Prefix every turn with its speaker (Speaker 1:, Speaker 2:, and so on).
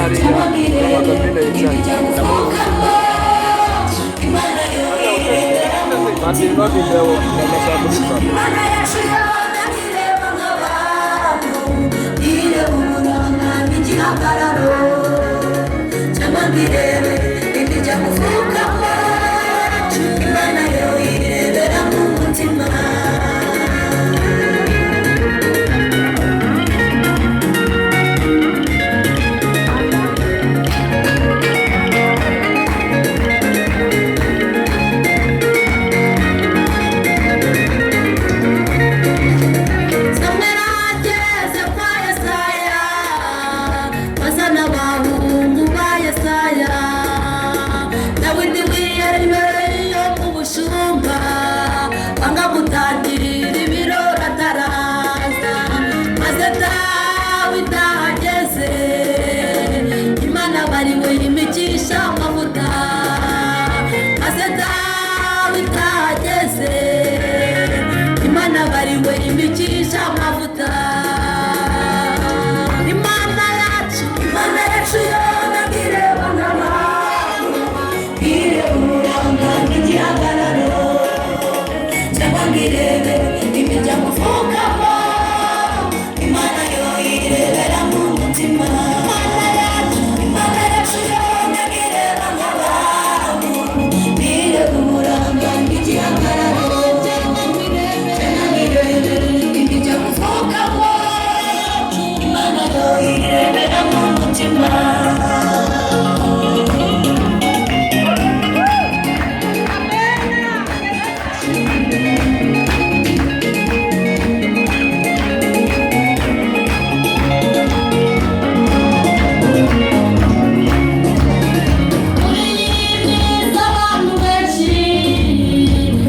Speaker 1: Hariya amakabine yicaye. Nta videwo, ndashaka kubifata.
Speaker 2: Imana yacu yona ntireba nk'abantu, ireba uburanga n'igihagararo, cyangwa ngo irebe imiryango uvukamo. Imana yo irebera mu mutima. Samweli ageze kwa Yesaya, bazana abahungu ba Yesaya. Dawidi wiyemereyo mu bushumba, banga gutangirira ibirori ataraza. Maze Dawidi ahageze, Imana bariwe imigisha amavuta. Maze Dawidi ahageze, Imana bariwe imigisha amavuta. Imana yacu, Imana yacu yona ireba nk'abantu, ireba uburanga n'igihagararo, cyangwa ngo irebe imiryango uvukamo. Imana yo irebera mu mutima. Imana yacu, Imana yacu yona ireba nk'abantu, ireba uburanga n'igihagararo, cyangwa ngo irebe imiryango uvukamo. Imana yo irebera mu mutima.